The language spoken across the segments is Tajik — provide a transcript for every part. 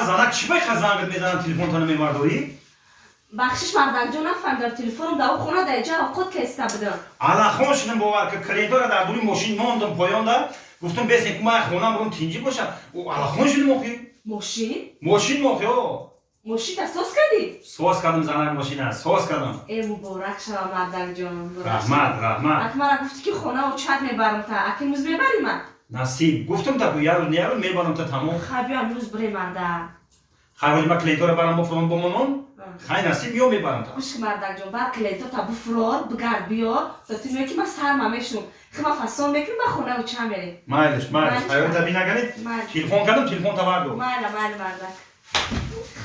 Занак, чӣ бай зангат мезанам, телефонтона мебардорӣ? Бахшиш, мардакҷон, нафаҳмидам, телефоном дар хона, дар ҷа овқот кеста будам. Аллахон шудам, бовар ка, клиентора дар дури мошин мондам поёнда, гуфтам, бесен ку, ман хонам бурум, тинҷӣ бошам. Аллахон шудам охи. Мошин? Мошин охи, о. Мошинта соз кардӣ? Соз кардам, занак, мошина соз кардам. Э, муборак шава, мардакҷон. Раҳмат, раҳмат. Ак мара гуфтӣ, ки хона очат мебарам та, ак имрӯз мебарӣ ма? Насиб, гуфтам та ку, ярӯз не ярӯз мебарам та, тамом. Хай, биё, имрӯз бирем, мардак. Хай, ҳоли ма клиентора барам, бофурон бомонон. Хай, насиб, миё, мебарам та. Гӯш, мардакҷон, баъд клиентота буфурор, бигард, биё, то ту меё, ки ма сарма мешум, хима фасон мекунем, ба хонаи оча мерем. Майлиш, майлиш, ҳаёта бинаганед. Телефон кардам, телефон тавар дод. Майла, майла, мардак.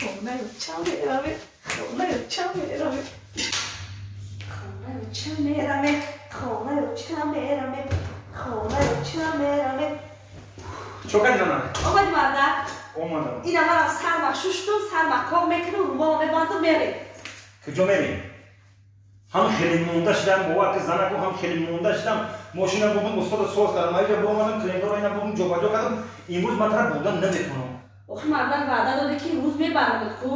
Хонаи оча меравем, хонаи оча меравем, хонаи оча меравем, хонаи оча меравем, хонаи оча меравем. Чо кардӣ, занак? Омади, мардак? Омадам. Ина манам сарма шуштум, сарма қоқ мекунем, румола мебандум, мерем. Куҷо мерем? Ҳам хеле монда шидам, бовар ки, занаку, ҳам хеле монда шидам. Мошина бурдум, устода соз кардам, аҷа буромадам, клиентора ина бурдум, ҷобаҷо кардам. Имрӯз ман тара бурдан наметавонам. Охи, мардак, ваъда доде, ки имрӯз мебарамад ку.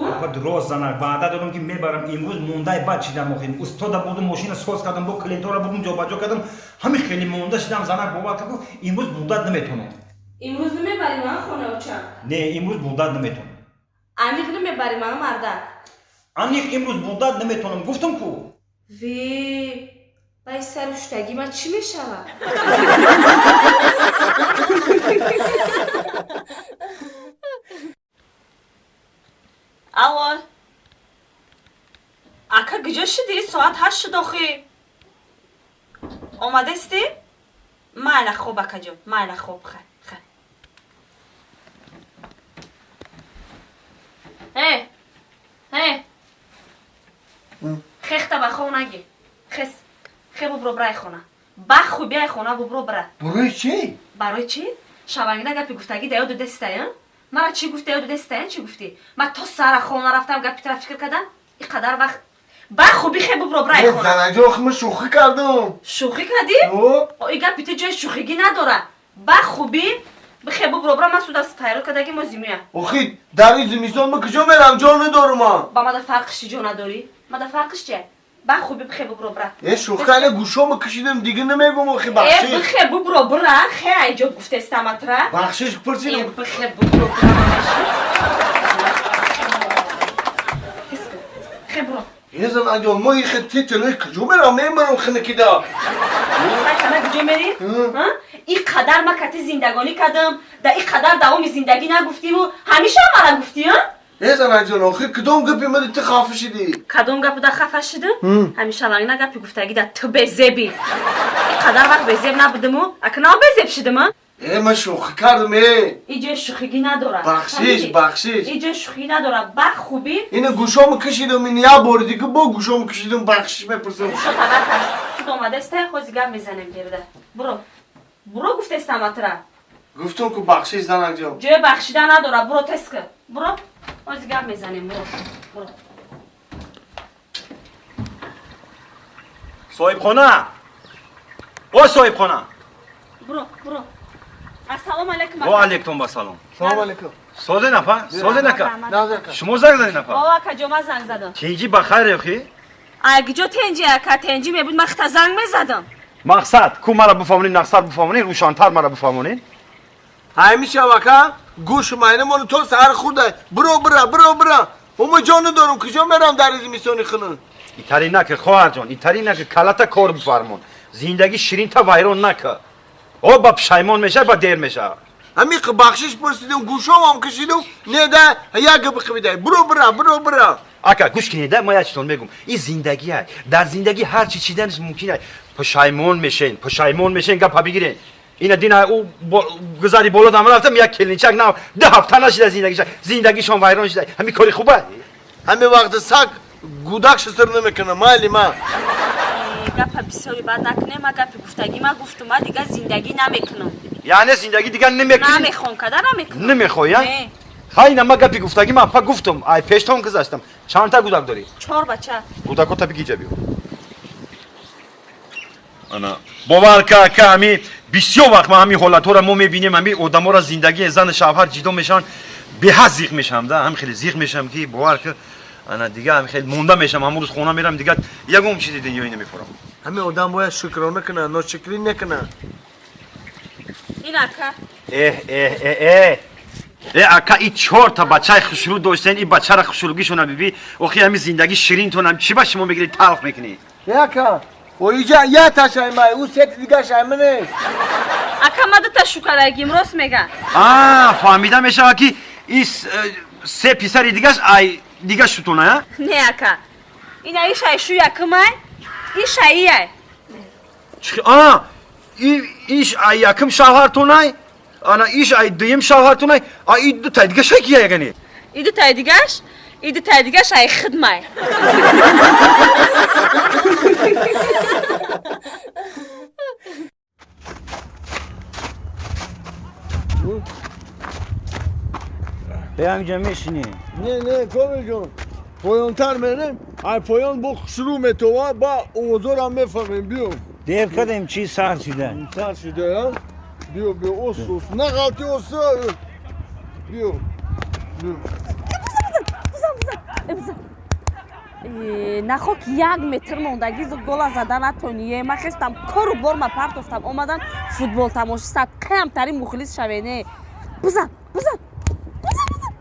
Рост, занак, ваъда додам, ки мебарам. Имрӯз мондаи бад шидам охи. Устода бурдум, мошина соз кардам, бо клиентора бурдум, ҷобаҷо кардам. Ҳами хеле монда шидам, занак, бовар ки, имрӯз бурдат наметавонам. Имрӯз намебарӣ ман хонаи оча? Не, имрӯз бурдат наметавонам. Аниқ намебарӣ ман, мардак? Аниқ, имрӯз бурдат наметавонам, гуфтам ку. Ве, бай сари ҳуштагӣ ман чӣ мешавад? Алло, ака, куҷо шудӣ? Соат 8 шуд охи. Омадастӣ? Майла, хоб, акаҷон, майла, хоб, хай, хай. Э, э, хехта ба хов наги, хес, хе, бубро, бирай хона, ба хубиай хона бубро, бира. Барои чӣ? Барои чӣ? Шавангина гапи гуфтагӣ да ёду дестая? Мара чӣ гуфта, ёду дестая? Чӣ гуфтӣ? Ма то сара хона рафтам, гапи тара фикр кардам, ин қадар вақт. Ба хуби хе, бубро, бирай хона. Занаҷон, охи, ман шӯхӣ кардам. Шӯхӣ кардӣ? И гапи ту ҷои шӯхигӣ надора. Ба хубӣ бихе, бубро, бира. Ман суд аз файрод кардаги, мо зимия. Охи, дар ин зимистон ман куҷо мерам? Ҷо надорум ман. Ба мада фарқиш чӣ, ҷо надорӣ? Мада фарқиш чи? Ба хуби бихе, бубро, бира. Э, шӯхӣ кардам, гӯшомо кашидам, дига намегум, охи, Э, бахшиш. Бихе, бубро, бира, хе, айҷоб гуфтестаматра. Бахшиш пурсидам. Э, бихе, бубро, бира. Хе, бро. Э, занаҷон, мо ихе титилои куҷо мерам? Мемарам хинакида. Кана, куҷо мерӣ? И қадар ма кати зиндагонӣ кардам, да и қадар давоми зиндагӣ нагуфтиму ҳамеша мара гуфтӣ, а? Э, занаҷон, охи, кадом гапи мада ту хафа шидӣ? Кадом гапу да хафа шидам? Ҳамеша лангна гапи гуфтагӣ да ту безебӣ. И қадар вақт безеб набудиму ака нав безеб шидим, а? Э, ман шӯхӣ кардам, э. И ҷои шӯхигӣ надорад. Бахшиш, бахшиш. И ҷои шӯхигӣ надорад, ба хубӣ. Ина гӯшомо кашидам, ин як бори дига бо гӯшомо кашидам, бахшиш мепурсам. Гӯшо табар суд омадаста, ҳози гап мезанем гирда. Буро, буро, гуфтестаматра. Гуфтам ку, бахшиш, занакҷон. Ҷои бахшида надорад, буро, теска буро, ҳози гап мезанем, буро, буро. Соҳибхона, о соҳибхона! Буро, буро. Ассалому алайкум. Ва алайкум ассалом. Салому алайкум. Созе нафа, созе нака. Назака. Шумо занг задед, нафа? О, акаҷо, ман занг задам. Тинҷи, ба хайр, охи? Ай, куҷо тенҷи, ака? Тенҷи мебуд, ман хита занг мезадам. Мақсад ку, мара бифаҳмонед, мақсад бифаҳмонед, рӯшантар мара бифаҳмонед. Ҳамеша вака гӯш майнамон то саҳар хӯрда, биро, бира, биро, бира. Ма ҷо надорам, куҷо мерам дар зимистони хунук? Итари нака, хоҳарҷон, итари нака, калата кор бифармон. Зиндагӣ ширинта вайрон нака. О, ба пушаймон меша, ба дер меша. Ҳамиқ бахшиш пурсидам, гӯшомам кашидам, не да як гапи қибидай, биро, бира, биро, бира. Ака, гӯш кинеда, ма як чизтон мегум. Ин зиндагия, дар зиндагӣ ҳар чи чиданаш мумкин ай. Пушаймон мешен, пушаймон мешен, гапа бигирен. Ина дина ӯ гузари боло дам рафтам, як келинчак нав 2 ҳафта нашида, зиндагиша, зиндагишон вайрон шида. Ҳамин кори хуба? Ҳамин вақти саг гудак шисир намекунам, майли ма. Гапа бисёри бад накунем. Ма гапи гуфтагӣ ма гуфтум, ма дигар зиндагӣ намекунам. Яъне зиндагӣ дигар намекунӣ? Намехоҳам, када намекунам. Намехоҳӣ, а? Не. Хай, ина ма гапи гуфтагӣ ма па гуфтум, ай пештон гузаштам. Чандта гудак дорӣ? Чор бача. Гудакота бигиҷа биё. Ана, бовар ка, ака, ҳами бисёр вақт ма ҳамин ҳолатҳоро мо мебинем, ҳами одаморо, зиндагии зану шавҳар ҷидо мешаванд. Беҳад зиқ мешавам да, ҳам хеле зиқ мешавам ки бовар ки ана дига ҳам хеле монда мешавам, ҳамон рӯз хона мерам, дига ягон чизи дунёӣ намефурам. Ҳамин одам бояд шукрона кунад, ношукрӣ накунад. Ин ака. Эҳ эҳ э э э ака, и чорта бачаи хушрӯ доштен, и бачара хушрӯгишона биби, охи ҳамин зиндагӣ ширинтонам чӣ ба шумо мегиред, талх мекунӣ? Ака, о иҷа я ташаймай, ӯ сети дига шайма нест. Ака, ма дута шукарагим, рост мега. А, фаҳмида мешавад ки и се писари дигаш ай дига шутона, а? Не, ака. Ина иш ай шу якумай, иш ай ай. А, иш ай якум шавҳартонай, ана иш ай дуюм шавҳартонай, а и дутай дигаш ай кия ягане? И дутай дигаш, и дутай дигаш ай хидмай. Ҳаминҷа мешинӣ? Не, не, Комил ҷон, поёнтар мерем, ай поён бо хушрӯ метова, ба овозорам мефаҳмем, биё. Дер кардем, чӣ сар шида? Сар шида, а? Биё, биё, ос, ос, на ғалти, ос, биё, биё. Нахок як метр мондагӣ гола зада натоние. Ма хестам, кору бор ма партофтам, омадам футбол тамоши сад қаямтари мухлис шавене. Бизан, бизан, бизан, бизан.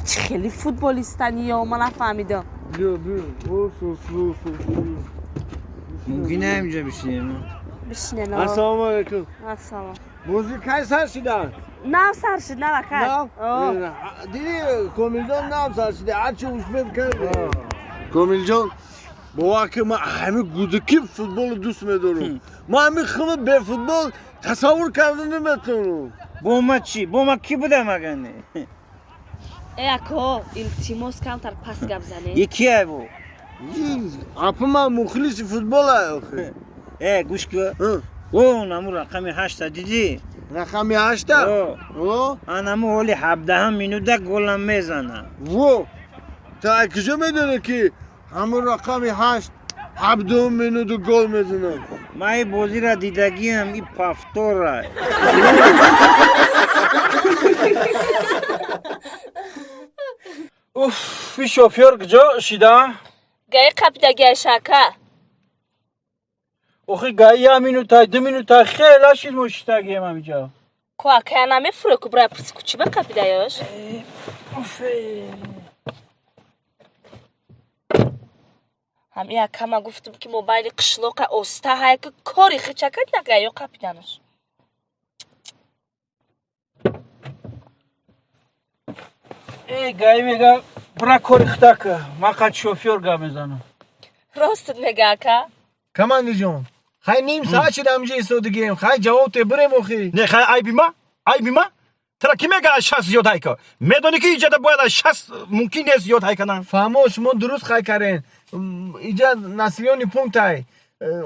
Чӣ хели футболистаниё, ма нафаҳмидам. Биё, биё, ос, ос, ос, ос. Мумкин ҳаминҷа бишинем? Бишинем. Ассалому алайкум. Ассалом. Бозӣ кай сар шида? Нав сар шид, нав ака. Нав? Диди, Комилҷон, нав сар шида, ҳарчи успед кард. Комилҷон, бовар ки ман ҳамин гудакӣ футболро дӯст медорам. Ман ҳамин худро бефутбол тасаввур карда наметавонам. Бо ма чӣ? Бо ма кӣ будам агар не? Э ако, илтимос, камтар пас гап занед. И кия бу? Апа, ман мухлиси футбола. Э, гӯш ки, о наму рақами ҳашта дидӣ? Рақами ҳашта? О, анаму ҳоли ҳабдаҳам минута голам мезана. Во, ту ай куҷо медонӣ ки ҳамун рақами ҳашт ҳабдаҳум минуту гол мезанад? Ман и бозиро дидагиам, и повтора. Уф, и шофёр куҷо шида? Гаи қапидагиаш, ака. Охи гаи як минута, ду минута хела шид, мо шитагием ҳамиҷа. Ко акая намефурӯ ку, бира пурси ку чӣ ба қапидаёш? Ҳами ака, ма гуфтам ки мобайли қишлоқа оста ҳай ки кори хичакад нагаё қапиданаш. Э, гаи мега, бира кори хита ка, ман қад шофёр гап мезанам. Ростат мега, ака. Командир ҷон, хай ним соат шида ҳаминҷа истодагием, хай ҷавоб те бирем охи. Не, хай айби ма, айби ма? Тара ки мега аз шаст зиёд ҳай ка? Медонӣ ки иҷада бояд аз шаст мумкин нест зиёд ҳай кардан. Фаҳмо, шумо дуруст хай карен, иҷа населённый пункт ай.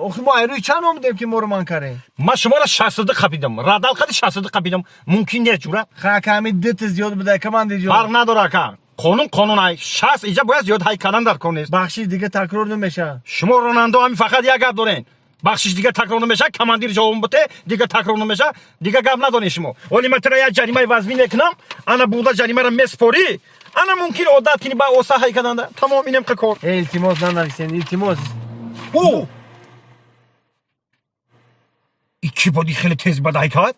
Охи мо айрӯи чанд омадем ки моро ман карем? Ман шуморо шасту ду қапидам, радал қади шасту ду қапидам, мумкин нест, ҷура. Хай ака, ҳамин дута зиёд буда, командир ҷон. Фарқ надора, ака, қонун қонун ай, шаст иҷа бояд зиёд ҳай кардан дар кор нест. Бахшиш, дига такрор намешавад. Шумо ронандо ҳамин фақат як гап дорен: бахшиш, дига такрор намешавад. Командир ҷавоб бите, дига такрор намешавад, дига гап надорен шумо. Оли ман тара як ҷаримаи вазмин мекунам, ана буда ҷаримаро меспорӣ, ана мумкин одат кунӣ ба оса ҳай карданда. Тамом, инем қа кор. Э, илтимос, нанависен, илтимос. О, и чӣ боди хеле тез бад ҳай кард?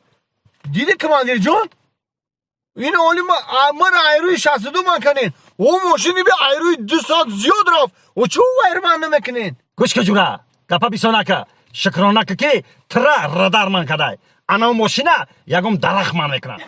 Диди, командир ҷон, ин оли маро айрӯи шасту ду ман канен, о мошини би айрӯи ду соат зиёд рафт, о чӣ вайр ман намекунен? Гӯш ка, ҷура, гапа бисонака, шукронака ки тра радар ман кадай, ана мошина ягон дарахт ман мекунад.